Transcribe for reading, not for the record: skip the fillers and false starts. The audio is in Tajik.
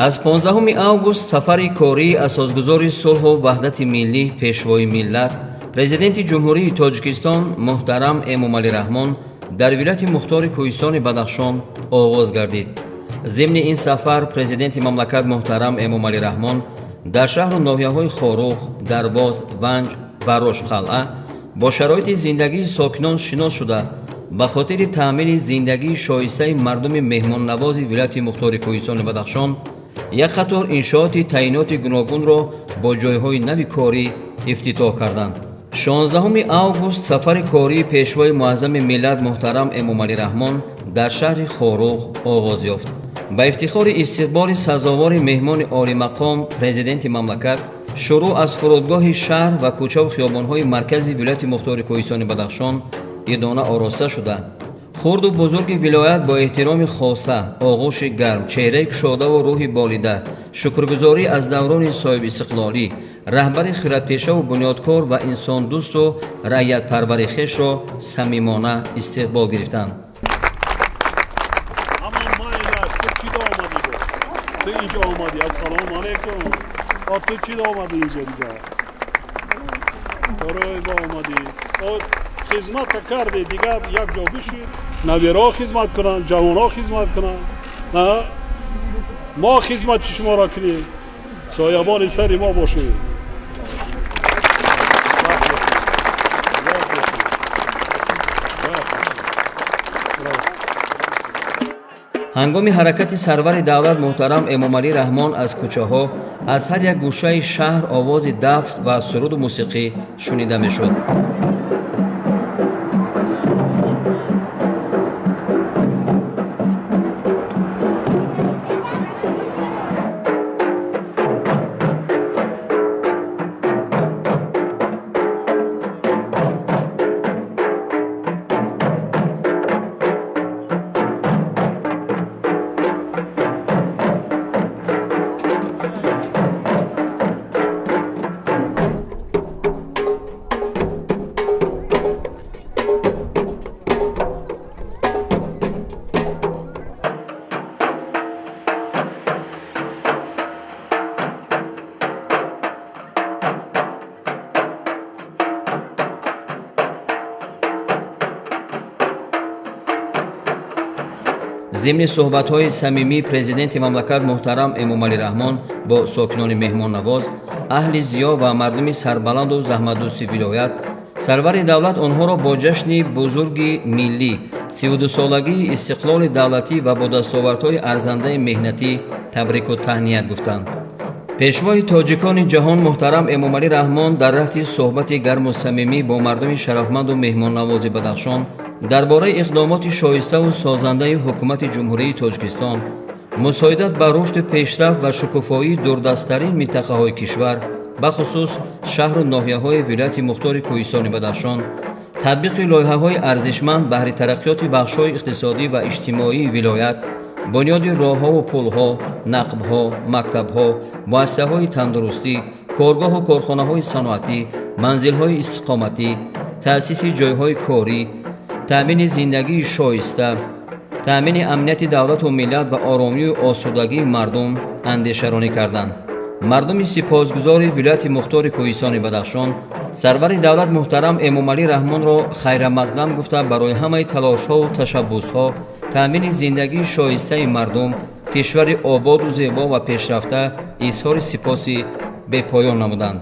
Аз 15 август сафари кории асосгузори сулҳу ваҳдати миллӣ, пешвои миллат, президенти Ҷумҳурии Тоҷикистон муҳтарам Эмомалӣ Раҳмон дар вилояти мухтори Кӯҳистони Бадахшон оғоз гардид. Зимни ин сафар президенти мамлакат муҳтарам Эмомалӣ Раҳмон дар шаҳру ноҳияҳои Хоруғ, Дарвоз, Ванҷ ва Рошқалъа бо шароити зиндагии сокинон шинос шуда, ба хотири таъмини зиндагии шоистаи мардуми меҳмоннавози вилояти мухтори Кӯҳистони Бадахшон як қатор иншооти таъиноти гуногунро бо ҷойҳои нави корӣ ифтитоҳ карданд. 16 август сафари кории пешвои муаззами миллат муҳтарам Эмомалӣ Раҳмон дар шаҳри Хоруғ оғоз ёфт. Ба ифтихори истиқболи сазовори меҳмони олимақом президенти мамлакат шурӯъ аз фурудгоҳи шаҳр ва кӯчаву хиёбонҳои маркази вилояти мухтори Кӯҳистони Бадахшон идона ороста шуда, хурду бузурги вилоят бо эҳтироми хоса, оғӯши гарм, чеҳраи кушодаву рӯҳи болида, шукргузорӣ аз даврони соҳибистиқлолӣ, раҳбари хиратпешаву бунёдкор ва инсондӯсту раъиятпарвари хешро самимона истиқбол гирифтанд. Ту инҷо омадӣ, ассалому алайкум. Ту чӣ омадӣ инҷо дига? Барои ба омадӣ, хизмата кардӣ, дига як ҷо бишид, набираҳо хизмат кунанд, ҷавонҳо хизмат кунанд, мо хизмати шуморо кунем, соябони сари мо бошед. Ҳангоми ҳаракати сарвари давлат муҳтарам Эмомалӣ Раҳмон аз кӯчаҳо, аз ҳар як гӯшаи шаҳр овози даф ва суруду мусиқӣ шунида мешуд. Зимни суҳбатҳои самимии президенти мамлакат муҳтарам Эмомалӣ Раҳмон бо сокинони меҳмоннавоз, аҳли зиё ва мардуми сарбаланду заҳматдӯсти вилоят, сарвари давлат онҳоро бо ҷашни бузурги миллӣ, 32-солагии истиқлоли давлатӣ ва бо дастовардҳои арзандаи меҳнатӣ табрику таҳният гуфтанд. Пешвои тоҷикони ҷаҳон муҳтарам Эмомалӣ Раҳмон дар рафти суҳбати гарму самимӣ бо мардуми шарафманду меҳмоннавози Бадахшон дар бораи иқдомоти шоиставу созандаи ҳукумати Ҷумҳурии Тоҷикистон, мусоидат ба рушду пешрафт ва шукуфоии дурдасттарин минтақаҳои кишвар, бахусус шаҳру ноҳияҳои вилояти мухтори Кӯҳистони Бадахшон, татбиқи лоиҳаҳои арзишманд баҳри тараққиёти бахшҳои иқтисодӣ ва иҷтимоии вилоят, бунёди роҳҳову пулҳо, нақбҳо, мактабҳо, муассисаҳои тандурустӣ, коргоҳу корхонаҳои саноатӣ, манзилҳои истиқоматӣ, таъсиси ҷойҳои корӣ, таъмини зиндагии шоиста, таъмини амнияти давлату миллат ва оромию осудагии мардум андешаронӣ карданд. Мардуми сипосгузори вилояти мухтори Кӯҳистони Бадахшон сарвари давлат муҳтарам Эмомалӣ Раҳмонро хайрамақдам гуфта, барои ҳамаи талошҳову ташаббусҳо, таъмини зиндагии шоистаи мардум, кишвари ободу зебо ва пешрафта изҳори сипоси бепоён намуданд.